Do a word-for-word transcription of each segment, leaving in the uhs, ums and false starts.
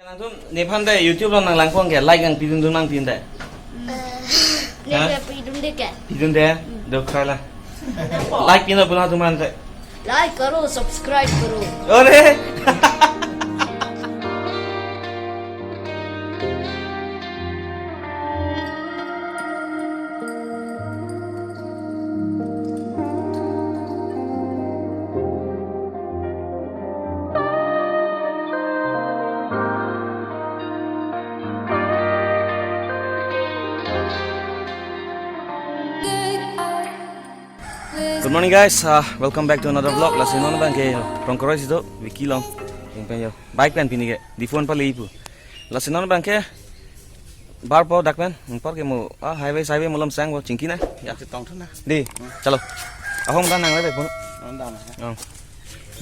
Nangtum nephan te YouTube along nanglangpon ke like nangpidun dun nangpidunde. Eh, ha? Neke pidunde ke. Pidunde? Hmm. Dok kala. Like pidun puna tuman te. Like karo, subscribe karo. Ore. Good morning, guys. Uh, welcome back to another vlog. Lasi non abang ke Rongkoroi si do, Vicky along. Ingpen yo. Bike pen pini ke, di phone pale ipu. Lasi non abang ke, bar po dak pen, nangpor ke mo, ah, highway, highway malom sang bo, chingki na. Ya. Chetong thun na. Di, chalo. Ahong dan nang le pon. Nang dan na. Oh.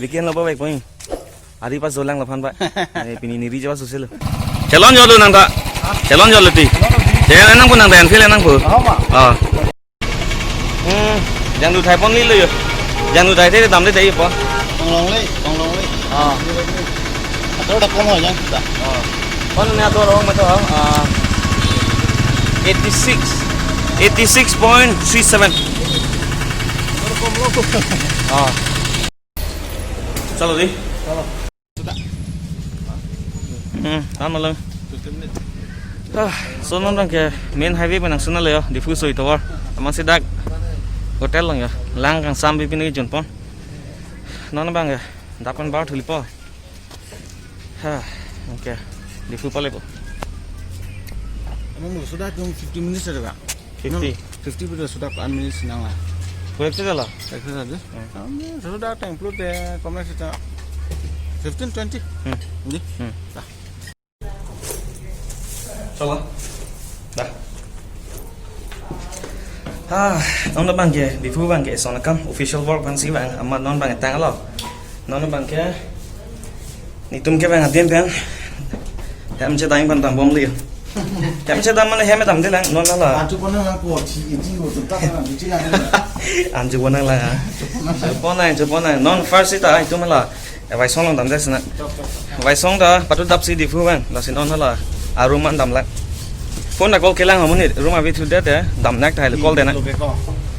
Weekend lo ba baik pon. Ari pas dolang laphan ba. Eh, pini niri jawa susil. Chalon jolo nang ta. Chalon jolo ti. Chalon nang pun nang ta Enfield nang pun. Apa? Ah. Hmm, jangdu thai pon lilo yo. Jangdu thai the dam de thai po. Tonglong le, tonglong le. Ah. Ator dak kom ho jang kita. Ah. Pon ne ator ong mato, ah, eighty six. Eighty six point three seven. Ator kom lo. Ah. Chalo di. Chalo. Hmm, tan malam. Ah, so non abang ke main highway pen nangsun lo yo, Diphu soi tovar. Amatsi dak hotel along yo. Lang kangsam bi pini junpon. Non abang ke, dak pen bar thuli po. Ha, okay. Diphu pale po. Amo mo sudah tung fifty minutes ada, Pak? Fifty. Fifty pi sudah an minutes nang la. Proyek sih lah. Proyek sih lah. Hmm. Kami sudah time perlu deh, kami sudah fifteen, twenty. Hmm. Ini. Hmm. Dah. Chalo. Dah. Ah, non abang ke, Diphu abang ke, so nakam official work abang si abang, amat non abang tanglo. Non abang ke, netum ke abang adin pen. Hem chedam pen dambom li. Hem chedam mane hem dam de lang, non la. Anju pona lang ko, chi, chi, ko, tu, ta, ta, chi, lang. Anju pona lang, ah. Anju pona lang. Anju pona lang. Non first ita, itum la. Eh, Vaisong along dam de sina. Vaisong ta, patut dap si Diphu abang. Lasi non la. Arum an dam lang. Phone na call kelang amonit. Room abi thu de de. Dam nak thai le call de na. Lo ke ko.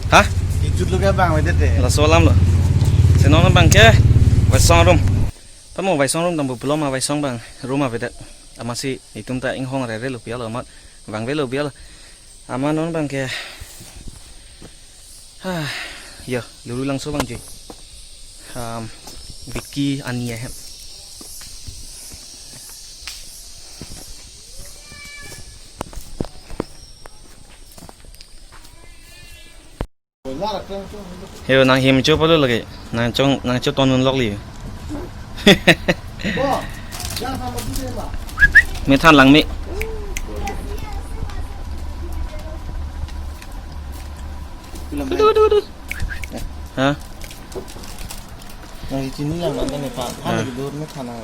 Ha? Kijut lo ke abang de de. Laso alam lo. Si non abang ke. Vaisong room. Tamo Vaisong room dam bu belum a Vaisong abang room avedet. Amatsi itum ta inghong rere lo pialo amat vangve lo pialo. Amat non abang ke. Ah, yo, luru langso abang je. Um, Vicky ani ahem. Yo, nang him cho palo lagi. Nang chong, nang cho tonun lok li. Methan lang me. Aduh, aduh, aduh. Ha? Nang chini lang nang ne pa. Ha. Lagi dur methan lang.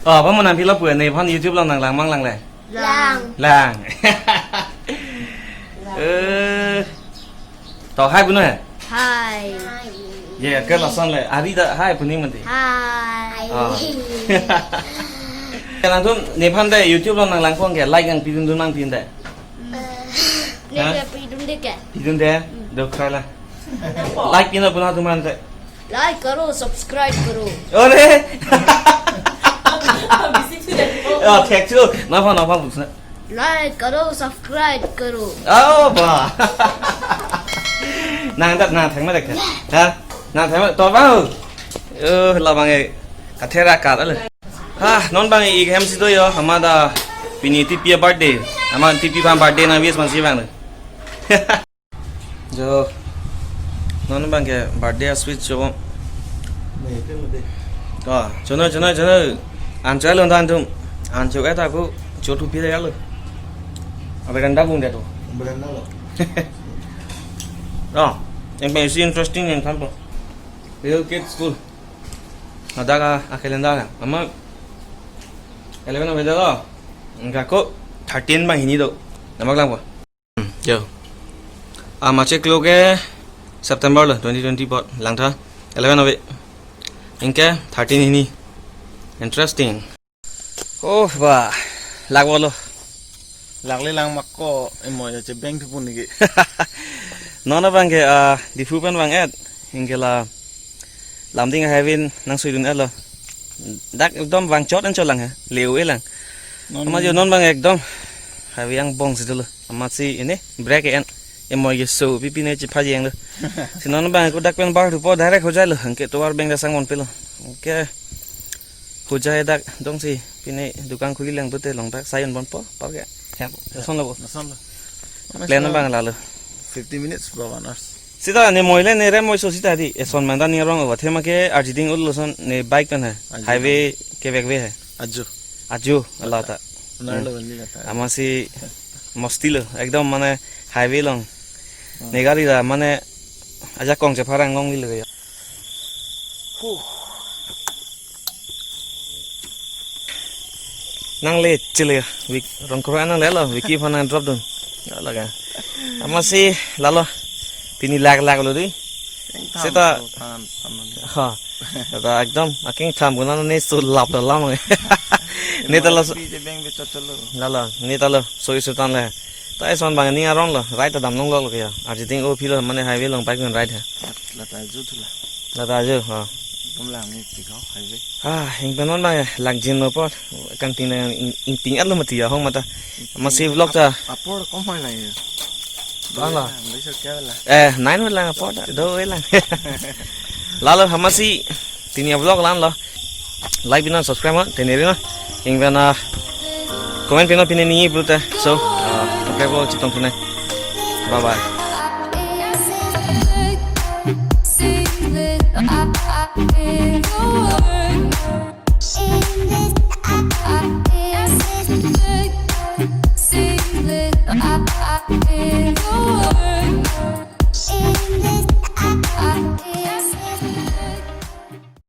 Oh, apa mo nang pilo pu nephan YouTube along nanglang mang lang le? Lang. Lang. Eh. To hai puno he? Hai. Ye, ke lason le. Ari ta hai puni mati. Hai. Oh. Nangtum nephan te YouTube along nanglangpon ke like nangpidun dun nangpidunde. Hmm. Ha? Neke pidunde ke. Pidunde? Hmm. Dok kala. Like pidun puna tuman te. Like karo, subscribe karo. Ore. Oh, thek chu. Nangphan, nangphan pusi na. Like karo, subscribe karo. Oh, ba. Nang dat nang thek ma dek. Ha? Nang thek ma to ba. Oh, labang e. Kathera kat ale. Ha, non abang e hem si do yo, amat ta pini Tipi birthday. Amat Tipi aphan birthday nang wish man si abang le. Jo. Non abang ke birthday a sweet jo. Ne, pen lo de. Ah, jono, jono, jono. Ancho lo dan tum. Ancho eta ko chotu pire lo. Abe randa bung de to. Beranda lo. Ah, yang paling si interesting yang kan po. Real Kids School. Ada ka a calendar ya. Ama eleven ave lo. Enggak ko thirteen abang hini do. Namak lang po. Hmm, yo. Amat cheklo ke September lo twenty twenty pot langtha eleven ave. Anke thirteen hini. Interesting. Oh, bah, lak bolo. Lakle lang mak ko, emoi ya chebeng thupun niki. Non abang ke, ah, Diphu pen bang et, ingke la Lumding highway nang suidun etlo. Dak ekdom vangchot anchot lang he, leu e lang. Non Ama jo non bang ekdom highway angbong si dolo. Amatsi ini brake en, emoi ke so pipi ne chipha jeng lo. Si non bang ko dak pen bar thupo direct Hojai lo, anke tovar beng dasang mon pelo. Anke Hojai dak dong si pine dukan khuli lang pute long dak sayon bon po, par ke. Ya, lason lo bo. Lason lo. Plan bang lalo. Fifty minutes ba one hours. Sita ne moi le ne rem moi so sita di. Eson manda ni rong lo. Thema ke arjiding ul lo son ne bike pen hai. Arjiding. Highway ke back way hai. Aju. Aju, ala ta. Nar lo beli kata. Amatsi mosti lo. Ekdom mane highway long. Hmm. Ne gari la mane ajakong chepharang long li lo ya. Huh. Nang le chile, Wik, rong kro nang le lo, Wiki aphan nang drop dun. Ya, laga. Amatsi lalo, pini lak lak lo di. Seta. Than, than, than. Ha. Seta ekdom, aking tham guna ne so lap lo lam. Ne ta lo so. Pi je beng be chot chot lo. Lalo, ne ta lo, so isu tan le. Ta eson bang ni arong lo, ride ta dam long lo lo ya. Arjiding o phi lo, mane highway long bike nang ride hai. Lata ju thula. Lata ju, ha. Kum lang ni pi ko highway. Ah, ingpen non bang lak jin lo po, kangting nang ing, ingting at lo mati ya hong mata. Amatsi vlog ta. Apor kom hoi lang ya. Bang la. Bisa kya la. Eh, nine wala apor ta, do wala. Lalo amatsi pini vlog la-an lo. Like pinon, subscribe ma, teneri na. Ingpen na comment pinon pine ni pulote. So, ah, okay, vlog chetong pine. Bye bye.